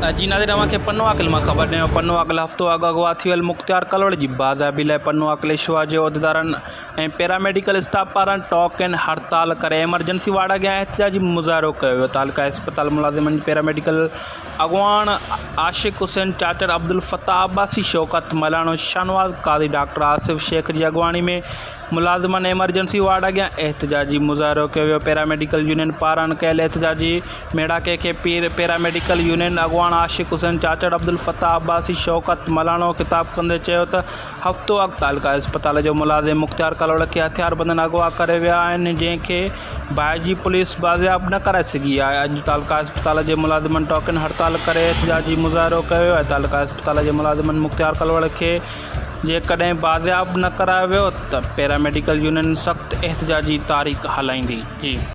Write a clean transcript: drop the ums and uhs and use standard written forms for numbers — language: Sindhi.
جي ناظرين اوهان کي پنو عاقل مان خبر ڏيان پنو عاقل هفتو اڳ اغوا ٿي ويل مختيار ڪلوڙ جي بازيابي لاء پنو عاقل اشوا جي عهديدارن ۽ پيراميڊيڪل اسٽاف پاران ٽاڪ اين هڙتال ڪري ايمرجنسي وارڊ اڳيان احتجاجي مظاهرو ڪيو ويو تعلقه اسپتال ملازمن جي پيراميڊيڪل اڳواڻ عاشق حسين چاچڙ عبدالفتاح عباسي شوڪت ملاڻو شاهنواز قاضي ڊاڪٽر آصف شيخ جي اڳواڻي ۾ ملازمن ايمرجنسي وارڊ اڳيان احتجاجي مظاهرو ڪيو ويو پيراميڊيڪل يونين پاران ڪيل احتجاجي ميڙاڪي کي پيراميڊيڪل يونين اڳواڻ عاشق حسين چاچڙ، عبدالفتاح عباسي، شوڪت ملاڻو خطاب ڪندي چيو ته هفتو اڳ تعلقه اسپتال جو ملازم مختيار ڪلوڙ کي هٿياربندن اغوا ڪري ويا آهن جنهن کي ڀائجي پوليس بازياب نه ڪرائي سگهي آهي اڄ تعلقه اسپتال جي ملازمن ٽوڪن هڙتال ڪري احتجاجي مظاهرو ڪيو ويو آهي تعلقه اسپتال جي ملازمن مختيار ڪلوڙ کي جيڪڏهن بازياب نه ڪرايو ويو ته پيراميڊيڪل يونين سخت احتجاجي تحريڪ هلائيندي.